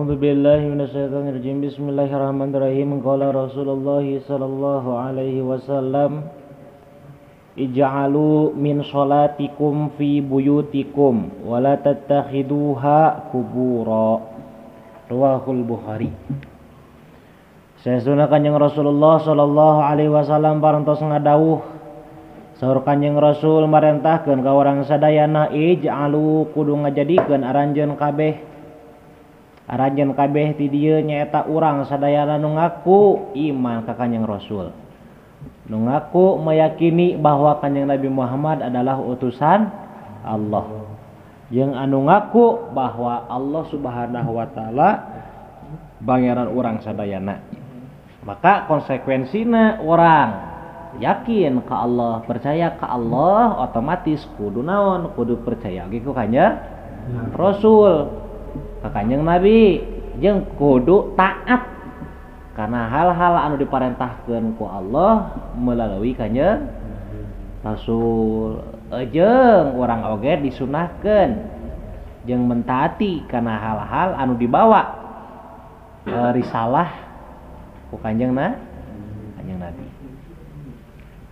A'udzu billahi minasyaitonir rajim. Bismillahirrahmanirrahim. Qala Rasulullah sallallahu alaihi wasallam, ij'alu min sholatikum fi buyutikum wa la tattakhiduha kubura. Rawahul Bukhari. Saestuna Kanjeng Rasulullah sallallahu alaihi wasallam parantos ngadawuh, saur Kanjeng Rasul marentahkeun ka urang sadayana, ij'alu kudu ngajadikeun aranjeun kabeh. Aranjeun kabeh ti dieu nyaeta urang sadayana nu ngaku iman ka Kanjeng Rasul. Nu ngaku meyakini bahwa Kanjeng Nabi Muhammad adalah utusan Allah. Jeung anu ngaku bahwa Allah Subhanahu wa taala pangeran urang sadayana. Maka konsekuensina urang yakin ka Allah, percaya ka Allah, otomatis kudu naon? Kudu percaya ge ku Kanjeng Rasul, ka Kanjeng Nabi, jeung kudu taat karena hal-hal anu diparentahkeun ku Allah melalui Kanjeng Rasul. Jeung urang oge disunahkeun jeung mentaati kana hal-hal anu dibawa risalah ku Kanjeng Kanjeng Nabi.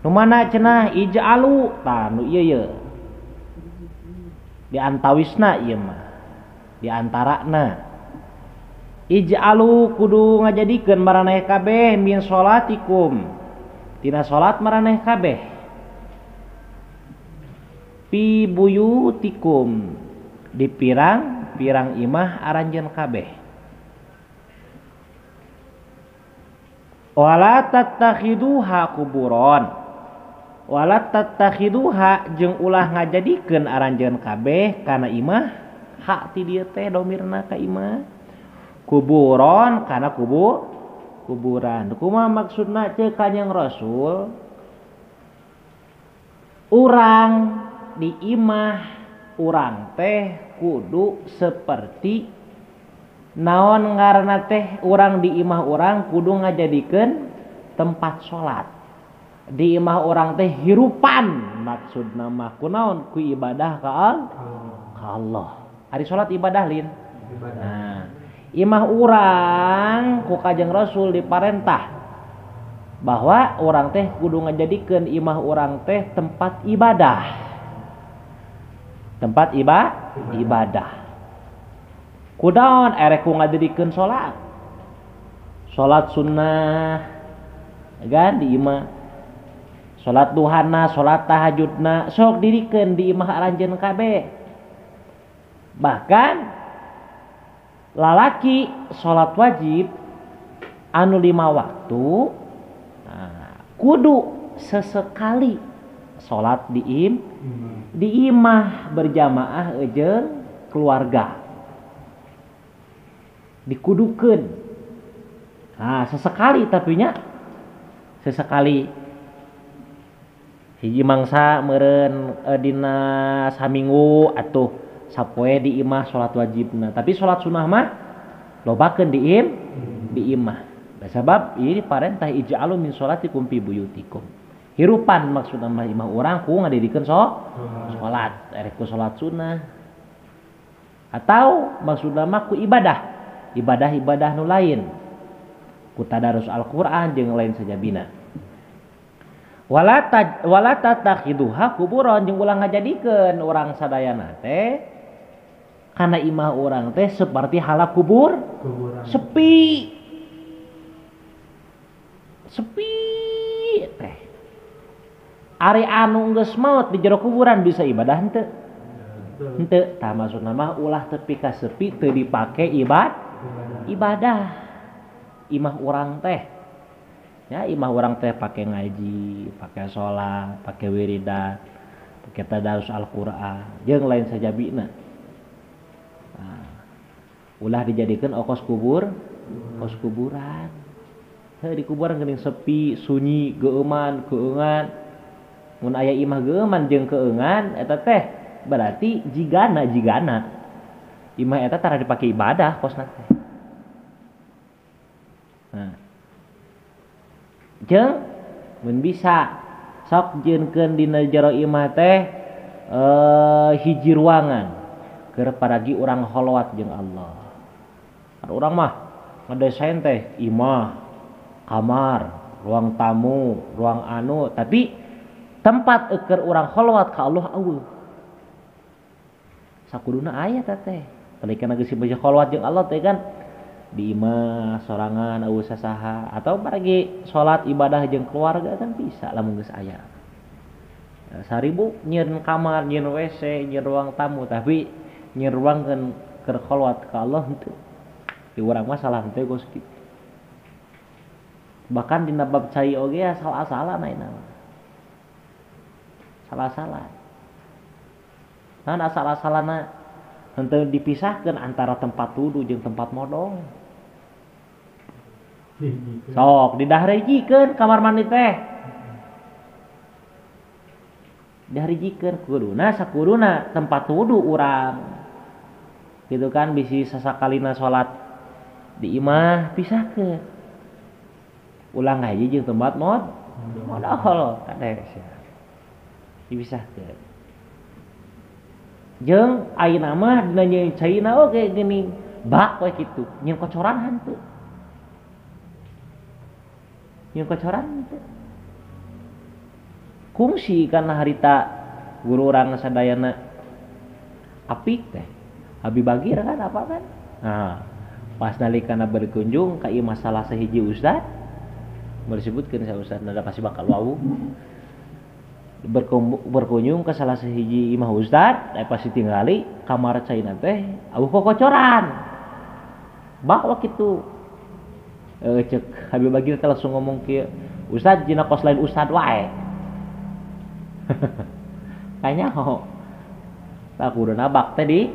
Nu mana cenah ij'alu tah nu ieu ye. Di antawisna ieu mah. Di antarana ij'alu kudu ngajadikeun maraneh kabeh min sholatikum tina salat maraneh kabeh fi buyutikum di pirang-pirang imah aranjeun kabeh, wala tattakhiduha kuburon, wala tattakhiduha jeung ulah ngajadikeun aranjeun kabeh kana imah, hak ti dieu teh domirna ka imah, kuburon kana kuburan. Kumaha maksudna ceuk Kanjeng Rasul? Urang di imah urang teh kudu seperti naon ngaranna teh, urang di imah urang kudu ngajadikeun tempat salat. Di imah urang teh hirupan maksudna mah kunaon? Ku ibadah ka Allah. Hari salat ibadah lin. Ibadah. Nah, imah urang ku Kanjeng Rasul diparentah bahwa urang teh kudu ngajadikeun imah urang teh tempat ibadah. Tempat ibadah. Kudaon erek ku ngajadikeun salat. Salat sunnah kan di imah. Salat duhana, salat tahajudna sok dirikeun di imah aranjeun kabeh. Bahkan lalaki salat wajib anu 5 waktu, nah, kudu sesekali salat di imah berjamaah jeung keluarga. Dikudukeun. Nah, sesekali tapi nya sesekali hiji mangsa meureun dina saminggu atuh sapoe di imah salat wajibna, tapi salat sunah mah lobakeun di imah. Sabab ieu parentah ij'alu min sholatikum fi buyutikum. Hirupan maksudna mah imah urang ku ngadidikeun salat, erek ku salat sunah atau maksudna mah ku ibadah, ibadah-ibadah nu lain, ku tadarus Al-Qur'an jeung lain sajabina. Wala tatakhiduha kuburan jeung ulah ngajadikeun urang sadayana teh kana imah urang teh seperti hala kuburan. Sepi. Sepi teh. Ari anu geus maot di jero kuburan bisa ibadah henteu? Henteu. Tah maksudna mah ulah tepi ka sepi teu dipake ibadah. Imah urang teh. Ya imah urang teh pake ngaji, pake salat, pake wiridan, pake tadarus Al-Qur'an, jeung lain sajabina. Nah, ulah dijadikan okos kubur, kos kuburan. Heuh di kuburan geuning sepi, sunyi, geueuman, keungan. Mun aya imah geueuman jeung keungan eta teh berarti jigana. Imah eta tara dipake ibadah kosna teh. Nah, jeung mun bisa sok jieunkeun dina jero imah teh hiji ruangan keur paragi urang holwat jeung Allah. Kan urang mah ngedesain teh imah, kamar, ruang tamu, ruang anu, tapi tempat eukeur urang kholwat ka Allah eueuh. Sakuduna aya teh. Palikana geus baca kholwat jeung Allah teh kan di imah sorangan eueuh sasaha atau paragi salat ibadah jeung keluarga kan bisa lamun geus aya. 1000 nyieun kamar, nyieun WC, nyieun ruang tamu, tapi nyieun ruang keur kholwat ka Allah henteu. Di urang mah salah henteu geus kitu. Bahkan dina bab cai oge asal-asalan ayeuna mah. Salah-salah. Naon asal-asalana henteu dipisahkeun antara tempat wudu jeung tempat modong. Sok didahrejikeun kamar mandi teh. Diharijikeun kuduna sakuduna tempat wudu urang. Gitu kan bisi sasakalina salat di imah pisahkeun. Ulang ngaji jeung tempat modal kades ya. Dipisahkeun. Jeung ayeuna mah dina nyeun caina oge geuning bak we kitu, nyeun kocoran henteu. Nyeun kocoran henteu. Kungsi karena harita guru urang sadayana apik teh. Habib Bagir kan apa kan? Nah, pas nalikana berkunjung ka ieu masalah sahiji ustad, mau disebutkeun sa ustad nada pasti bakal wau. Berkunjung ke salah sahiji imah ustad, pasti tingali kamar caina teh eueuh kokocoran. Bak kitu. Cek Habib Bagir teh langsung ngomong kieu, ustad jina kos lain ustad wae. Kayaknya ho. Tak kuduna bak teh di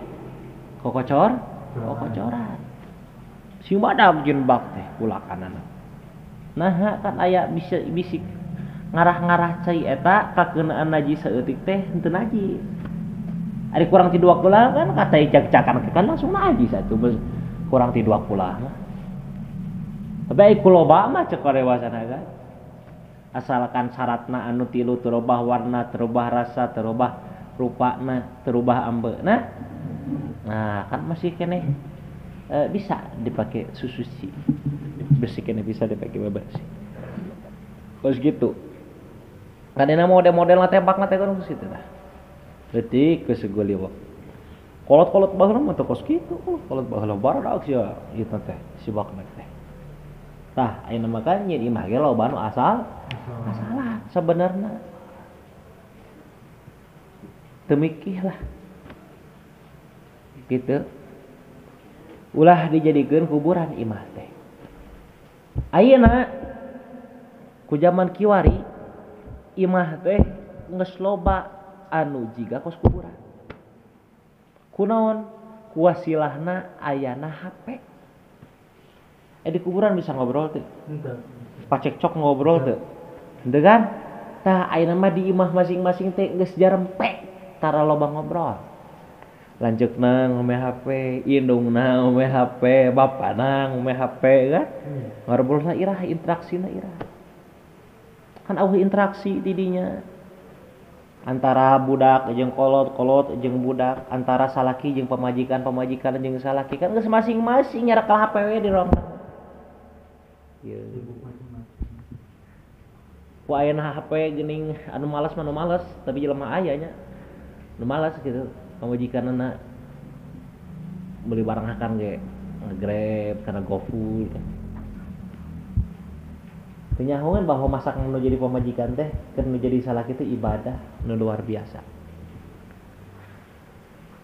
kokocoran. Si madam jeung bak teh kulakanana. Nah kan aya bisa bisik ngarah-ngarah cai eta kakeunaan najis saeutik teh henteu najis. Ari kurang ti 2 kula kan kata cak-cakan kan langsung najis atuh kurang ti 2 kula mah. Tapi ai kuloba mah cek dewasana kan. Asalkan syaratna anu tilu terubah warna, terubah rasa, terubah rupana, terubah ambeuna. Nah, kan masih keneh bisa dipakai susuci. Bersih keneh bisa dipakai bebersih. Terus gitu. Kadena model-model tembak teh kan kitu tah. Leutik geus geuliwak. Kolot-kolot baheula mah teu kos kitu, kolot baheula barudak sia ieu teh si bakna teh. Tah, ayeuna mah kan nyeun imah ge loba nu asal asalah sebenarna. Teu mikih lah. Gitu. Ulah dijadikeun kuburan imah teh. Ayeuna ku jaman kiwari imah teh geus loba anu jiga kos kuburan. Kunaon? Kuwasilahna ayana HP. Di kuburan bisa ngobrol teu? Henteu. Pacekcok ngobrol teu? Henteu kan? Tah ayeuna mah di imah masing-masing teh geus jarempek tara loba ngobrol. Lanceukna ngome HP, indungna ngome HP, bapana ngome HP kan? Ngobrolna irah, interaksina irah. Kan eueuh interaksi di dinya. Antara budak jeung kolot, kolot jeung budak, antara salaki jeung pamajikan, pamajikan jeung salaki kan geus masing-masing nyarekel HP we di ruang tamu. Ieu. Ku ayeuna HP geuning anu malas mah nu males, tapi jelema aya nya. Nu malas gitu, pamajikanna beli barang hakan ge nge-grab kana GoFood kan. Teu nyahoan bahwa masak nu jadi pamajikan teh keur nu jadi salaki teh ibadah nu luar biasa.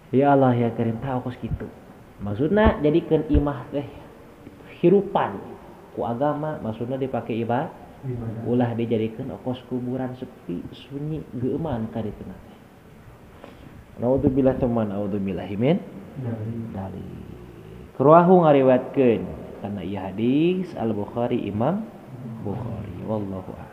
Ya Allah ya Karim tah kos kitu. Maksudna jadikeun imah teh hirupan ku agama, maksudna dipake ibadah. Ulah dijadikeun kos kuburan sepi sunyi geuman ka ditu teh. Naudzubillah teman naudzubillahi min dzalik. Ruwahu ngariwayatkeun kana ieu hadis Al-Bukhari Imam Bukhari wallahu a'lam.